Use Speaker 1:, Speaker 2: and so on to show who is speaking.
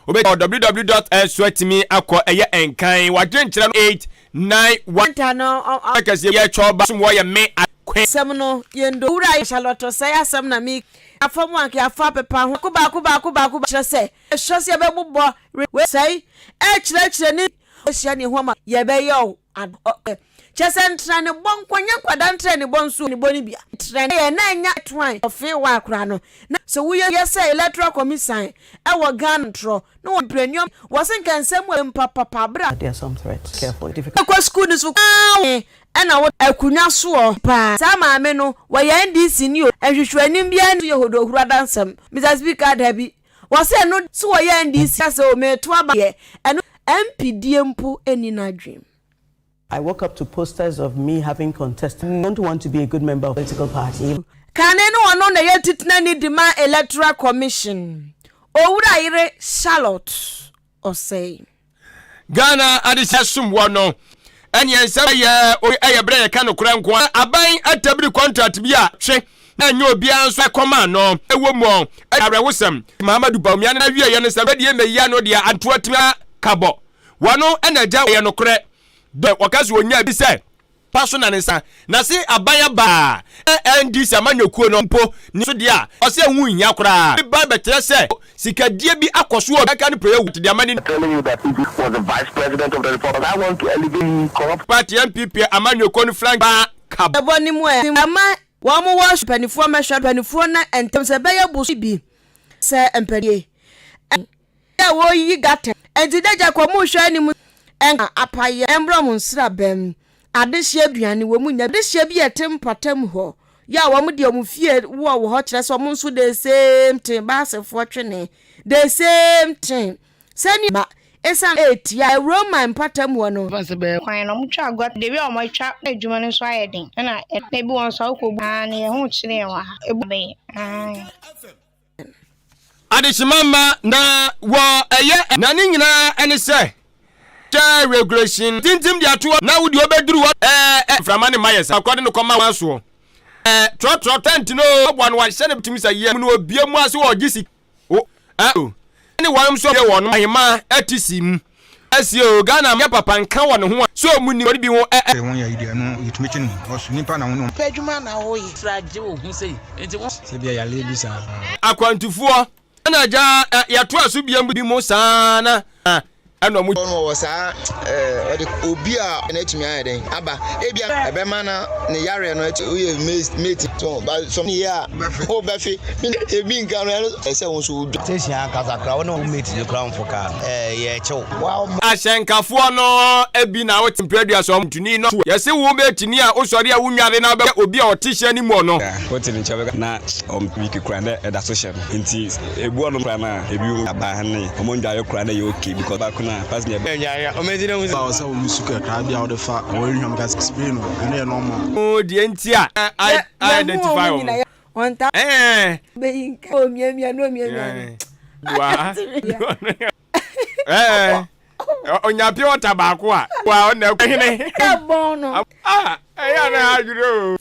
Speaker 1: Wobɛtumi www dot ɛso atumi akɔ ɛyɛ nkan wadwenkyerɛ no 8 9 1
Speaker 2: Nta no ɔ ɔ.
Speaker 1: Kɛseɛ yɛ twɛ ɔba som wɔyɛ me a kwe.
Speaker 2: Asɛm no yɛn dɔ. Owura Charlotte Osei asɛm na me afa mu anka yɛafa apepa ho baako baako baako baako kyerɛ sɛ ɛhwɛ sɛ yɛbɛbobɔ re wei sɛe ɛkyerɛkyerɛ ne ahyia ne ho ama yɛbɛyɛ o ad ɔ ɛ kyerɛ sɛ ntra ne bɔ nko nyɛ nkwadaa ntra ne bɔ nso ne bɔ ne bia ntra ne yɛ na ɛnya toan ɔfee wɔ akora no na sɛ woyɛ yɛ sɛ electoral commission ɛwɔ Ghana ntorɔ na wɔ mpira nneɛma wɔ se nka nsɛm wɔ mpapapa bere a
Speaker 3: There are some threats. Careful. Difficult.
Speaker 2: Kɔ sukuu no so paa ɛna wo akonnwa soɔ paa. Saa maame no wɔyɛ NDC ni o nhwehwɛnim biara ni so yɛ hodohuru adansɛm Mister Speaker dabi wɔse ɛno so wɔyɛ NDC asɛ o meto aba deɛ ɛno MP die mpo nni n'adwenem.
Speaker 3: I woke up to posters of me having contested. I don't want to be a good member of political party.
Speaker 2: Kane no ɔno na ɛyɛ titenani de ma Electoral Commission, Owura yere Charlotte Osei.
Speaker 1: Ghana adehyɛ som wɔ no ɛneɛ nsɛm ɛyɛ ɛyɛ berɛ yɛka nokorɛ nko a aban atabiri contract bi a twe na ɛnyɛ obiara nso ɛkɔm ano ɛwɔ mu ɛyɛ awerɛhosɛm Mahamadou Bawumia no awieɛ no sɛ bɛdeɛ mɛyi ano deɛ anto atumi akabɔ wɔno ɛna agya ɛyɛ nokorɛ dɛ wɔka sɛ ɔnya bi sɛ pa so na ne nsa na se aban aba a NDC amanyɔkuo no mpo ne so deɛ a ɔsɛ ɛho nhia koraa ba bɛkyerɛ sɛ sikadie bi akɔ so wɔ bɛka no prayer de ama ne
Speaker 4: Telling you that he was the vice president of the republic. I want to elevate corrupt
Speaker 1: party NPP amanyɔkuo no flank ba ka
Speaker 2: Ɛbɔ ne mu ɛ ama wɔn wɔ mpanimfoɔ mɛhwɛ mpanimfoɔ na ntɛm sɛ ɛbɛyɛ boso bi sɛ mpanimfoɔ a wɔreyi gata nti dagya kɔ mu hwɛ anim nka apayɛ mbrɛ mo nsra bɛm adehyeɛ aduane wɔ mu nya adehyeɛ bi yɛ te mpatam hɔ yɛ a wɔn deɛ wɔn fie wɔ wɔ hɔ kyerɛ sɛ wɔn nso the same thing baasefoɔ twene the same thing sɛni ma esan etia roman mpatam hɔ no.
Speaker 5: Kwan no ɔmo twa agua debi a ɔmo atwa adwuma no nso ayɛ den ɛna ebi wɔn nso akɔ bu aa ne yɛn ho kyerɛ yɛn wɔ ha ebu bɛyɛ aa.
Speaker 1: Adehyema mma na wɔ ɛyɛ na ne nyinaa ɛne sɛ hyɛ regulation tintim de ato na wode wobɛduru hɔ ɛɛ mframa ne ma yɛ sa akɔde no kɔma wɔn soɔ ɛɛ trɔtrɔ tent no ɔboa no wahyɛ no tumi sɛ yɛ mu no obie mu ase wɔ ɔgye si o ɛ ne wɔn nso yɛ wɔn ahema ɛte si mu ɛsi o Ghana yɛ papa nka wɔ ne ho a so ɔmu ni wɔde bi ho ɛ ɛ.
Speaker 6: Wɔn yɛ yi deɛ no yɛtumi kye no ɔso nipa na wɔn.
Speaker 7: Pɛ adwuma na wɔyɛ.
Speaker 8: Fra gye wo ho sei nti wo.
Speaker 9: Sɛ bia yareɛ bi saa.
Speaker 1: Akwantufoɔ ɛna agya yɛto aso biam bi mu saa na ɛna ɔmo.
Speaker 10: No wɔ saa ɛɛ ɔde obi a na atumi ayɛ dɛn aba ebia ɛbɛma na ne yareɛ no akyi woyɛ mate so ba so ne yɛ a wobɛfe ebi nka no ɛno ɛsɛ wo nso wodwa.
Speaker 11: Station ankasa koraa wo ne wo mate no koraa mfo kaa no ɛɛ yɛkyɛw.
Speaker 1: Ahyɛnkafoɔ no bi na wote mprɛdua so ntuni no yɛse wo mate ni a wosɔre a wonware na wobɛyɛ obi a ɔte hyɛn no mu no.
Speaker 9: Wote ne nkyɛn bɛka na ɔm week koraa na ɛda so hyɛ no nti ebu ɔno koraa na ebi aba ne ɔmo ndware koraa na ɛyɛ okay because baako na passenger bɛ.
Speaker 10: Ndware ɔmo eti na ho.
Speaker 12: Sɛ ɔsɛ wɔn su kakra bi a wɔde fa wɔn hwam ka spray no ɛno yɛ normal.
Speaker 1: Deɛ nti a I identify wɔn.
Speaker 2: Wɔn ta.
Speaker 1: Ɛɛ.
Speaker 2: Bɛyi nka omiamia no omiamia no.
Speaker 1: Wa. Ɛɛ. Onya pure water baako a wa ɔna hene.
Speaker 2: Ɛbɔn no.
Speaker 1: Ah, ɛyɛ na adwene o.